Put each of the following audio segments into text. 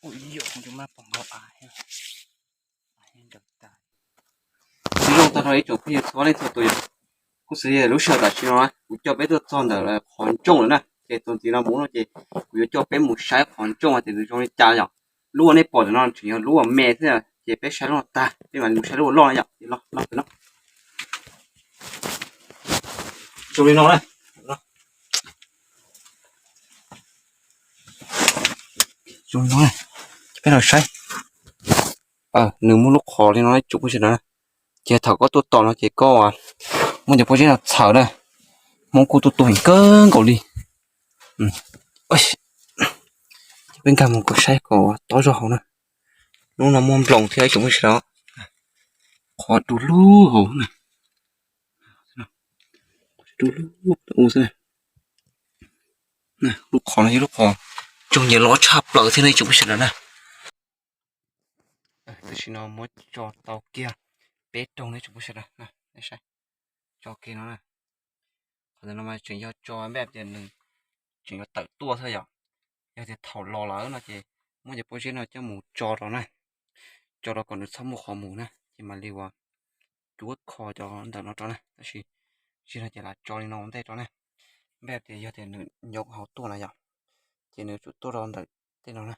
Ua ib yam kuv tus mab pom nkaus av thiab. Zoo tag nrho ib tsoom phooj ywg txhua leej txhua tus yom. Kuj xws li lub sij hawm tam sim no kuv coj peb tuaj txog ntawm qhov ntsooj lawm na, ces tus ntxiv no mus no ces kuv yuav coj peb mus saib qhov ntsooj tias nws zoo li cas yom. Lub uas nej pom ntawm no tseem yog lub uas me xwb, ces peb saib lub no tag peb mam li mus saib lub uas loj na yom. Los, los pem no. Zoo li no na. Zoo li no na. Peb los saib. Nws muaj lub qhov li no ib tsoom phooj ywg sawv daws na. Ces thaum koj tuaj tos no ces koj muab cov pob zeb no txhawm na. Hmoob kuj tuaj tua heev kawg nkaus li. Ces peb nkag mus kom saib kom tob zog hauv na. Lub no muaj nploos thiab ib tsoom phooj ywg sawv daws. Qhov du lug hauv na. Du lug u xwb. Lub qhov no yog lub qhov ntsoog nyias los tshaj plaws thiab no ib tsoom phooj ywg sawv daws na. Tam sim no muab tso tau kiag peb rooj no ib tsoom phooj ywg sawv daws. Tso kiag no na. Qhov ntawm no mas tseem yog tso npej tias nws tseem yuav tawm tuaj xwb yom. Yog tias thaum los lawm no ces muab cov pob zeb no coj mus tso rau na, tso rau kom nws txhob muaj qhov mus na ces mam li ua cuab kho cov ntawm no rau na. Tab sis tsis no ces lam tso li no ua ntej rau na. Npej tias yog tias nws nyob hauv tuaj na yom, ces nws tsum tuaj rau ntawm tej no na.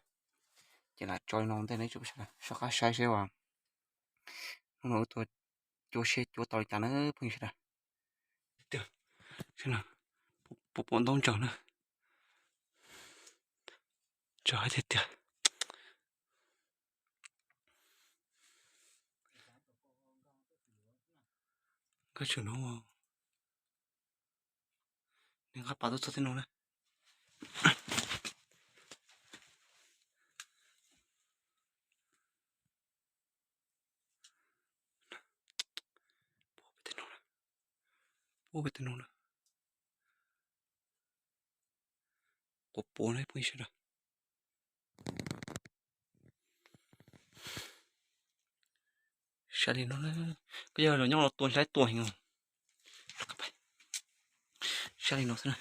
Ces lam tso li no ua ntej no ib tsoom phooj ywg sawv daws, soj qab saib seb uas hnub no wb tuaj cuab seb cuab tau li cas na phooj ywg sawv daws. Puas pom ntaub ntsaws na. Ntsaws tiag tiag. Nkaj tsum no, nws nqa pas tuaj txog tej no na. Puag pem tej no na. Quav puav na phooj ywg sawv daws. Saib li no, koj yog los nyob los tua hlais tua heev. Saib li no xwb na.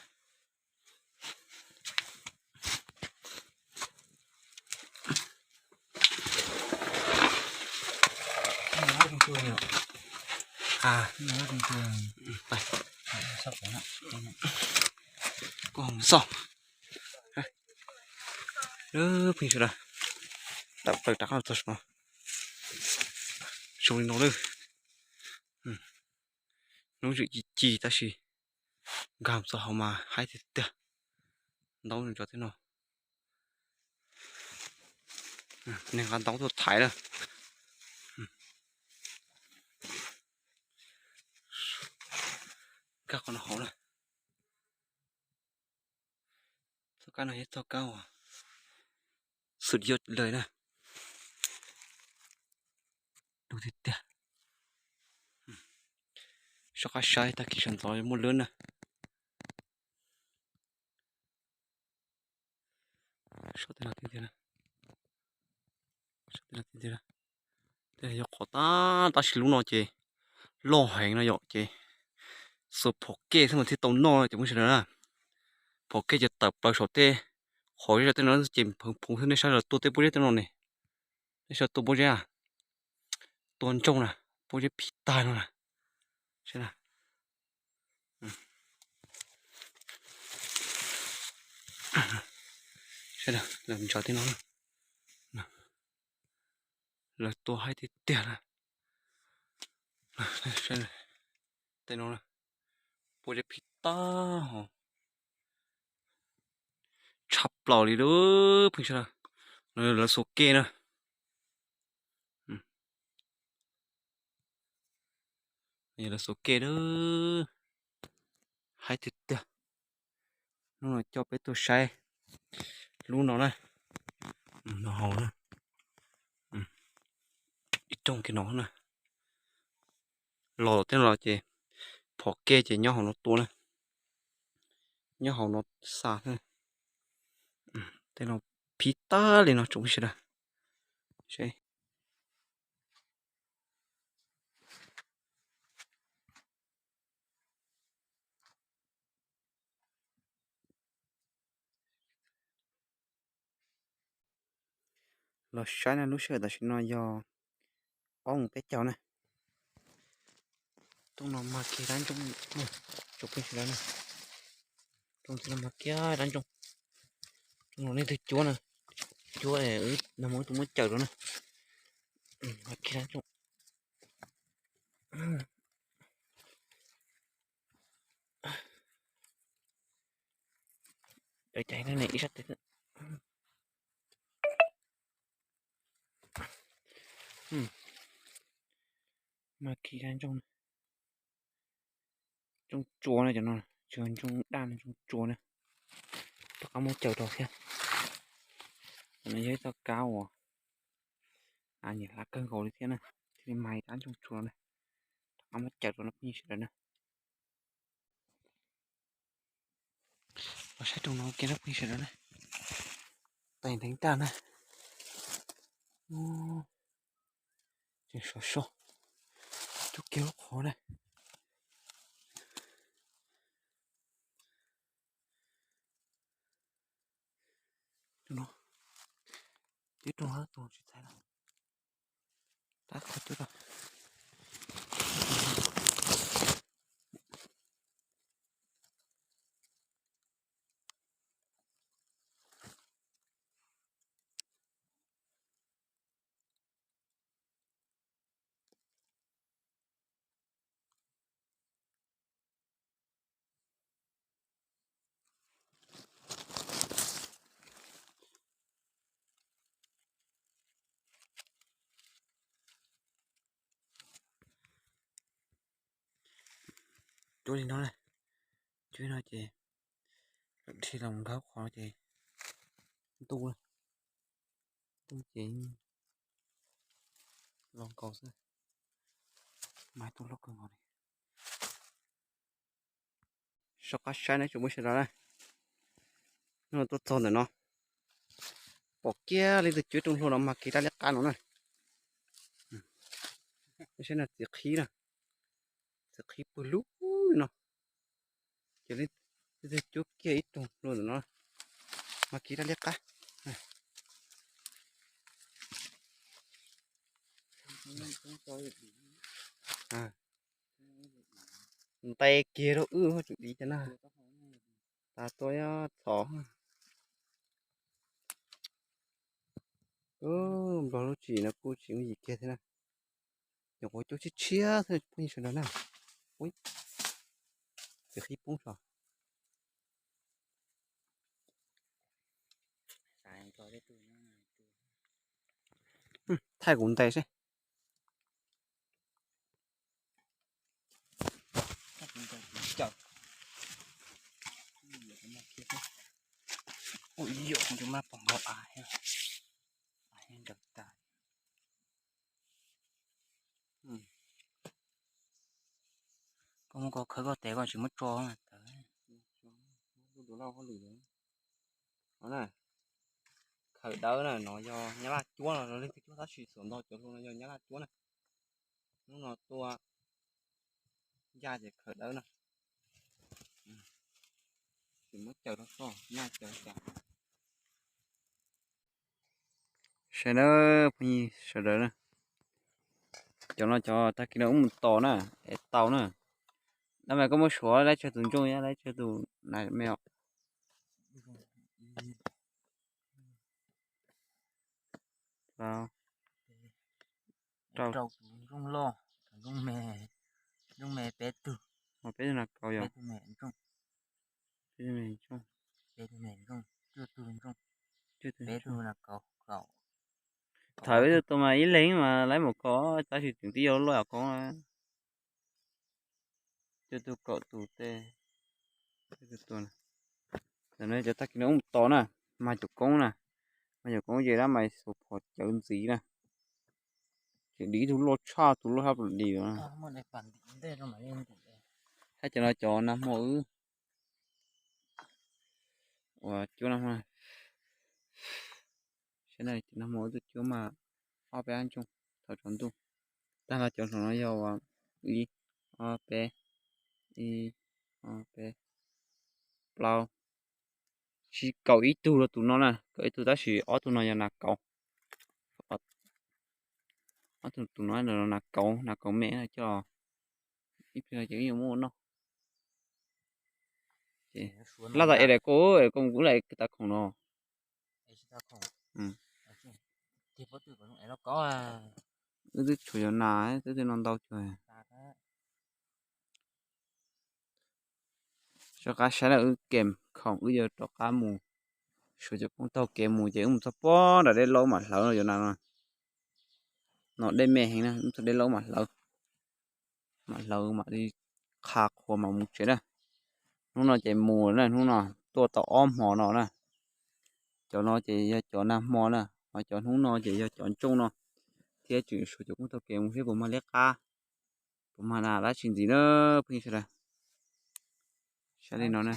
Koj xauj, phooj ywg sawv daws, tawm plaws rov qab los txog no, zoo li no lawm. Hnub zwm ci ci tab sis nkag txog hauv mas haib tiag tiag. Ntaub ntsaws tej no, nws nqa ntaub tuaj thaiv na. Nkag qhov no hauv na. Txoj kab no yog txoj kab uas xwm yog lawm na. Du tiag tiag. Soj qab saib tag kis sawv ntxov muaj lwb na. Soj tej no tiag tiag na. Soj tej no tiag tiag na. Tej no yog qhov tab tab sis lub no ces loj heev no yom ces xuas phom kej xwb mas thiaj tau noj cov phooj ywg sawv daws na. Phom kej ces tawm plaws saum tej qhov zeb tej no ces pheev pheev xwb. Nej saib lawv tua tej pob zeb tej no ne, nej saib tua pob zeb, tua ntsoog na, pob zeb phim tag no na. Saib na, lawv ntsaws tej no, lawv tua haib tiag tiag na. Tej no pob zeb phim tag hos, tshaj plaws li lawm phooj ywg sawv daws. No lawv xuas kej na. Lawv xuas kej na, haib tiag tiag. Hnub no coj peb tuaj saib lub no na, no hauv na, ib rooj kiag no na. Los tej no los ces phom kej ces nyob hauv no tua na, nyob hauv no xa. Tej no phim tag li no tsoom phooj ywg sawv daws. Los saib na, lub sij hawm tam sim no yog ob moos peb caug na. Rooj no mag kiag dab ntsoog, tsoom phooj ywg sawv daws na. Rooj no mag kiag dab ntsoog. Rooj no leej twg cuab na, cuab wb nag hmo wb tuaj muab cawm rau na. Mag kiag dab ntsoog. Caiv ne ib sab tes. Mag kiag dab ntsoog. Ntsoog tsua na cov no, tsis yog ntsoog daj, ntsoog tsua na. Rov qab muab cawm rau thiab. Cov no yog ib txoj kab uas nyiam hlab kawg nkaus li thiab na, thiaj li mag ib rab ntsoog tsua na. Rov qab muab cawm rau no phooj ywg sawv daws na. Los saib rooj no kiag na phooj ywg sawv daws na. Tais nteev tag na. Tseem sov so, cub kiag lub qhov na. Cub rooj no tus tsis txhais lawm. Tab qhov cub rau. Cuab li no na, cuab li no ces lawm dhia los nkag qhov ces ntuj, ntuj ces los nkaus xwb. Mas ntuj loj kawg nkaus li. Soj qab saib na tsoom phooj ywg sawv daws na. Hnub no tuaj txog ntawm no, pom kiag leej twg cuab rooj hlua no mag kiag dab liab qab no na. Saib no txiv qhib na, txiv qhib pw lug li no. Ces leej twg cuab kiag ib rooj hlua ntawm no, mag kiag dab liab qab. Ntes kiag rau wb tseem dim cov na. Tas tua txhov. Nplog lub tsim no kuj tsis yooj yim kiag thiab na. Nyuam qhuav cuab tshiab tshiab xwb phooj ywg sawv daws na. Txiv qhib poob so. Thaij kuv ntes seb. Ua ib yam, tus maj pom nkaus av thiab, av thiab nrawm tas. Koj muab koj khawb koj tes koj tsis muab tso mas tawv. Khawm dawb na, no yog nyab laj cuab no, leej twg cuab tab sis xuas ntog cov hlua no yog nyab laj cuab na. Hnub no tua ncaj ces khawm dawb na. Tsis muab cawm rau koj, nyaj cawm cas. Saib na, phooj ywg sawv daws na, cov no cov tag kis no wb mus tos na, es tau na. Dab mas koj muab suav laib tsawg tus ntsooj, laib tsawg tus na me os. Rau tus ntsooj loj, tus ntsooj me, ntsooj me peb tug, peb tug na kaus yog, peb tug me ntsooj, peb tug me ntsooj, cuaj tug ntsooj, peb tug na kaus kaum. Thaum ib tug tua mas ib leeg mas laib mus kaus, tab sis tseem tib yuav luaj yam koob na. Cuaj tug kaum tus tej. Tam no cov tag kis no wb mus tos na, mag cov koob na, mag cov koob ces dab mas xuas phom cawv ntxiv na. Ces dim ib tug loj tshaj tus loj hab plaws dim. Saib cov no cov nag hmo wb uas cuab nag hmo, saib na, cov nag hmo wb tuaj cuab mas ob peb hab ntsooj thaum tsaus ntuj. Tag no cov hluas no yog uas ib, ob peb, ib, ob peb, plaub, tsis kaum ib tug rau tus no na, kaum ib tug tab sis ob tug no yog nas kaus. Ob tug tus no, nas kauv, nas kauv me no coj, ib pliag ces wb yuav muab ua noj. Ces laj tas es daim koj, es koj mus kuv laj tas khoom no. Wb twb tshuav cov nas, twb twb no ntau cuag. Rov qab saib na, wb kem khoom wb yuav rov qab mus. Suav cov koob taug kev mus ces wb mus txog pob nram dej laub mam hlawv no, cov nas no. No dej me heev na, wb mus txog dej laub mam hlawv, mam hlawv mam li qha qhuas mam mus tsev na. Hnub no ces mus na, hnub no tuaj tau ob hmo no na. Cov no ces yog cov nag hmo na, ho cov hnub no ces yog cov ntsooj no, thiab tseem suav cov koob taug kev mus seb puas mag liab qab, puas mag nas dab tsi ntxiv na phooj ywg sawv daws. Saib li no na.